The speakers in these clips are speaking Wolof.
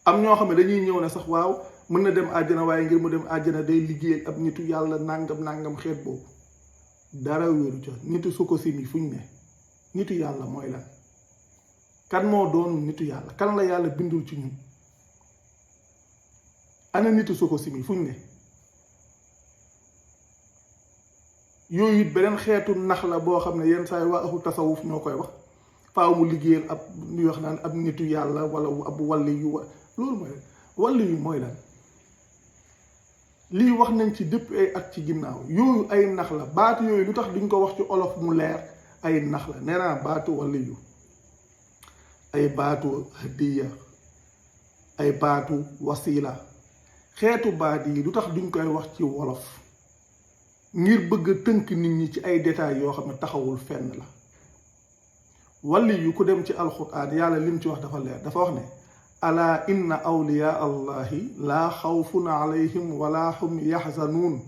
am ñoo xam ne dañuy ñëw ne sax waaw mën na dem àjjana waaye ngir mu dem àjjana day liggéey ab nitu yàlla nangam xeet boobu dara wéeru ca. nitu Sukosimi fuñ ne nitu yàlla mooy lan? kan moo doonul nitu yàlla? kan la yàlla bindul ci ñun? ana nitu Sukosimi fuñ ne? yooyu it beneen xeetu nax la boo xam ne yenn saa yi waa axu tasawuf ñoo koy wax. faaw mu liggéeyal ab ñuy wax naan ab nitu yàlla wala ab walli yu loolu mooy walli yu mooy lan? lii wax nañ ci depuis ay at ci ginnaaw. yooyu ay nax la. baatu yooyu lu tax duñ ko wax ci olof mu leer? ay nax la. nee naa baatu walli yu, ay baatu hadiya, ay baatu wasila, xeetu baat yi lu tax duñ koy wax ci wolof? ngir bëgg a tënk nit ñi ci ay détails yoo xam ne taxawul fenn la. walli yu ku dem ci alxuraan yàlla lim ci wax dafa leer. dafa wax ne ala inna awliya allahi laa xawfun alayhim wala hum yaxzanuun.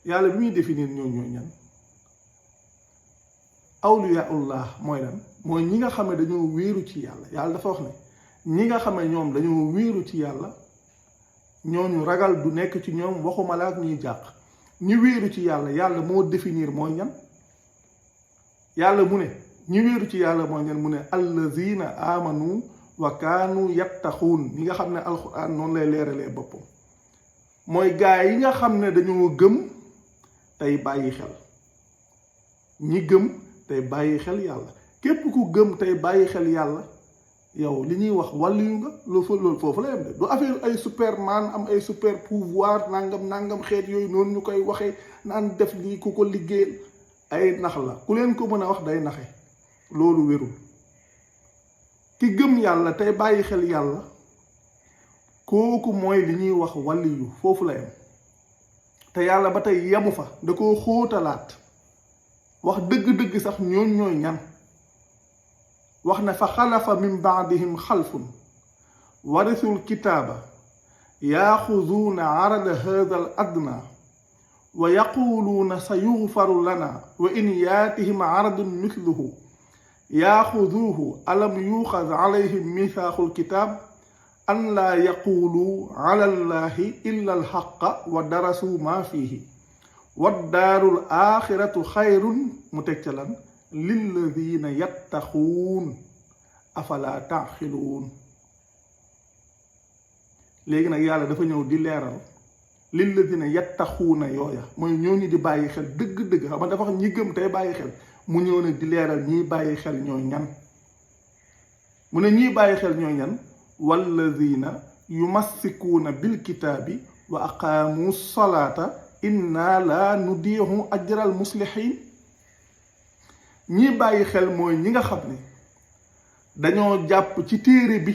yàlla bi muy définir ñooy ñan? awliya allah mooy lan? mooy ñi nga xam ne dañoo wéeru ci yàlla. yàlla dafa wax ne ñi nga xam ne ñoom dañoo wéeru ci yàlla ñooñu ragal du nekk ci ñoom, waxuma la ak ñuy jàq. ñi wéeru ci yàlla yàlla moo définir mooy ñan? yàlla mu ne ñi wéeru ci yàlla mooy ñan? mu ne allazina amanu wa kaanu yattaxuun. ñi nga xam ne alxuraan noonu lay leeralee boppam mooy gaa yi nga xam ne dañoo gëm tey bàyyi xel. ñi gëm tey bàyyi xel yàlla. képp ku gëm tey bàyyi xel yàlla yow li ñuy wax wàlliyu nga. loolu foofu la yem de du affaire ay superman am ay super pouvoir nangam xeet yooyu noonu ñu koy waxee naan def lii ku ko liggéeyal. ay nax la. ku leen ko mën a wax day naxe. loolu wérul. ki gëm yàlla tey bàyyi xel yàlla kooku mooy li ñuy wax wàlliyu. foofu la yem. te yàlla ba tey yemu fa, da koo xóotalaat. wax dëgg-dëgg sax ñooy ñan? wax na fa xalafa min baadihim xalfun warisul kitaaba yaaxuduuna arada hada al adna wa yaquluuna sa yuxfaru lana wa in yaatihim aradun mithluhu yaaxuduuhu alam yuxaz alayhim mithaaxul kitaab an laa yaqulu ala allahi illa alxaqa wa darasu ma fihi waddaaru aaxiratu xayrun mu teg ca lan? lilladina yattaquun afala taaxiluun. léegi nag yàlla dafa ñëw di leeral lilladina yattaquuna yooya mooy ñooñu di bàyyi xel dëgg-dëgg. xam nga dafa xam ñi gëm tey bàyyi xel, mu ñëw nag di leeral ñiy bàyyi xel ñooy ñan. mu ne ñiy bàyyi xel ñooy ñan? walladina yumassikuuna bilkitaabi wa aqaamu salaata inna la nudiixu ajral muslihin. ñi bàyyi xel mooy ñi nga xam ne dañoo jàpp ci téere bi.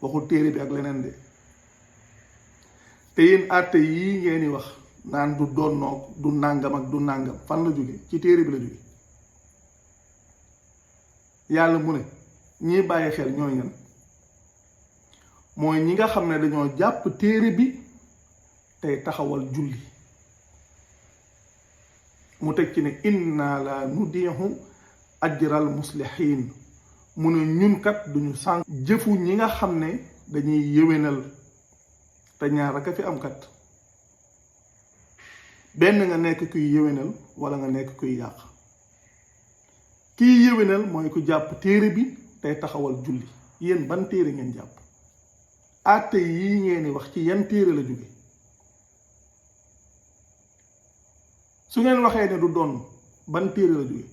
waxul téere bi ak leneen de. te yéen àtte yii ngeen di wax naan du donnoog du nàngam ak du nàngam fan la jóge? ci téere bi la jóge. yàlla mu ne ñi bàyyi xel ñooy ñan? mooy ñi nga xam ne dañoo jàpp téere bi tey taxawal julli. mu teg ci ne inna la nudiixu ajral muslihin. mu ne ñun kat duñu sànq jëfu ñi nga xam ne dañuy yéwénal. te ñaar rek a fi am kat. benn nga nekk kuy yéwénal wala nga nekk kuy yàq. kiy yéwénal mooy ku jàpp téere bi tey taxawal julli. yéen ban téere ngeen jàpp? àtte yii ngeen di wax ci yan téere la jóge? su ngeen waxee ne du doon ban téere la jóge?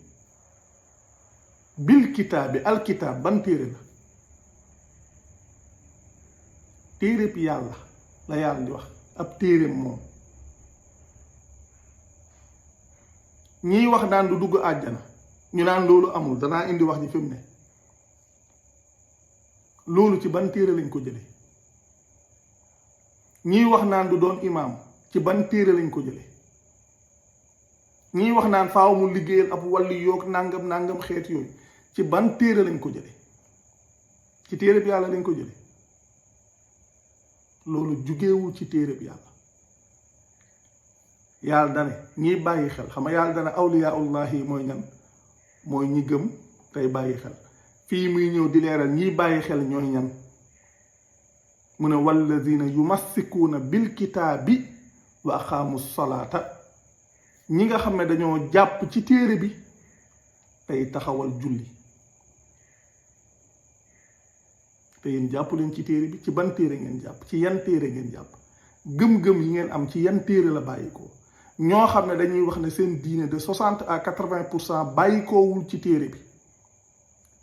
bil kitaab bi alkitaab ban téere la? téere bi yàlla la yàlla di wax ab téere moom. ñiy wax naan du dugg àjjana ñu naan loolu amul, danaa indi wax ji fi mu ne. loolu ci ban téere lañ ko jële? ñiy wax naan du doon imaam ci ban téere lañ ko jële? ñiy wax naan faaw mu liggéeyal ab wàlli yoog nangam xeet yooyu ci ban téere lañ ko jële? ci téere bi yàlla lañ ko jële? loolu jugeewul ci téere bi yàlla. yàlla dane ñiy bàyyi xel. xam nga yàlla dane awliyaullahi yi mooy ñan? mooy ñi gëm tey bàyyi xel. fii muy ñëw di leeral ñiy bàyyi xel ñooy ñan? mu ne walladina yumassikuuna bil kitaabi wa aqaamu salaata ñi nga xam ne dañoo jàpp ci téere bi tey taxawal julli. te yéen jàpp leen ci téere bi ci ban téere ngeen jàpp ci yan téere ngeen jàpp gëm-gëm yi ngeen am ci yan téere la bàyyikoo ñoo xam ne dañuy wax ne seen diine de 60 à 80% bàyyikoowul ci téere bi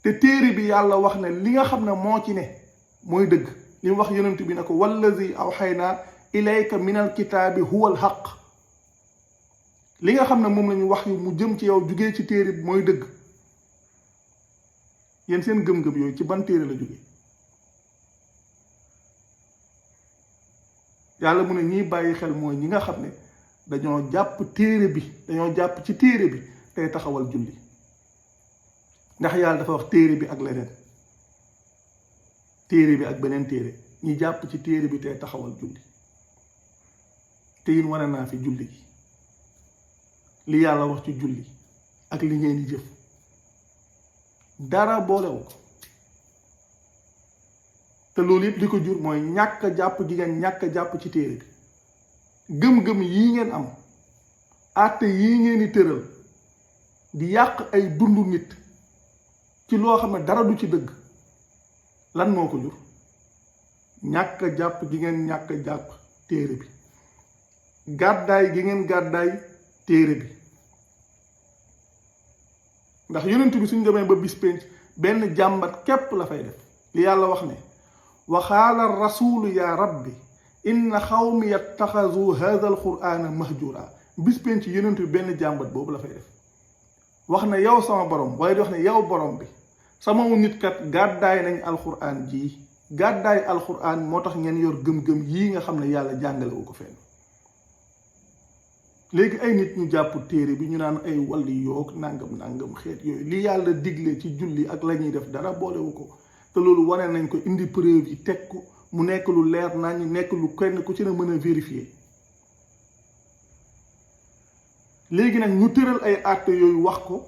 te téere bi yàlla wax ne li nga xam ne moo ci ne mooy dëgg li mu wax yonent bi ne ko wallazi awxaynaa ilayka min alkitaabi huwa alxaq li nga xam ne moom la ñu wax yu mu jëm ci yow jugee ci téere bi mooy dëgg. yéen seen gëm-gëm yooyu ci ban téere la jógee yàlla mu ne ñiy bàyyi xel mooy ñi nga xam ne dañoo jàpp téere bi dañoo jàpp ci téere bi tey taxawal julli ndax yàlla dafa wax téere bi ak leneen téere bi ak beneen téere ñi jàpp ci téere bi tey taxawal julli te yin wane naa fi julli gi li yàlla wax ci julli ak li ngeen di jëf dara boolewu ko te loolu yëpp li ko jur mooy ñàkk a jàpp gi ngeen ñàkk a jàpp ci téere bi gëm-gëm yii ngeen am àtte yii ngeen di tëral di yàq ay dundu nit ci loo xam ne dara du ci dëgg lan moo ko jur ñàkk a jàpp gi ngeen ñàkk a jàpp téere bi gàddaay gi ngeen gàddaay téere bi ndax yonent bi suñ demee ba bis penc benn jàmbat képp la fay def li yàlla wax ne wa qaala rasulu ya rabbi inna xawmi yattaxazu hada alqurana mahjura bis penc yonent bi benn jàmbat boobu la fay def wax ne yow sama borom waaye di wax ne yow borom bi sama nit kat gàddaay nañ alquran jii gàddaay alquran moo tax ngeen yor gëm-gëm yii nga xam ne yàlla jàngalewu ko fenn léegi ay nit ñu jàpp téere bi ñu naan ay walli yoog nangam xeet yooyu li yàlla digle ci julli ak la ñuy def dara boolewu ko te loolu wane nañ ko indi preuve yi teg ko mu nekk lu leer nañ nekk lu kenn ku ci ne mën a vérifier léegi nag ñu tëral ay acte yooyu wax ko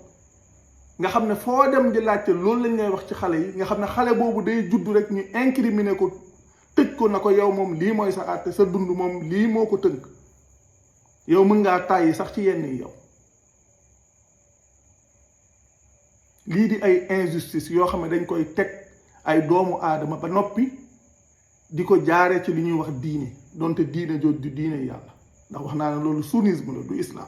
nga xam ne foo dem di laajte loolu lañ lay wax ci xale yi nga xam ne xale boobu day judd rek ñu incriminer ko tëj ko na ko yow moom lii mooy sa acte sa dund moom lii moo ko tënk yow mën ngaa tàyyi sax ci yenn yi yow lii di ay injustice yoo xam ne dañ koy teg ay doomu aadama ba noppi di ko jaaree ci li ñuy wax diine donte diine jooju du diine yàlla ndax wax naa ne loolu sunnisme la du islam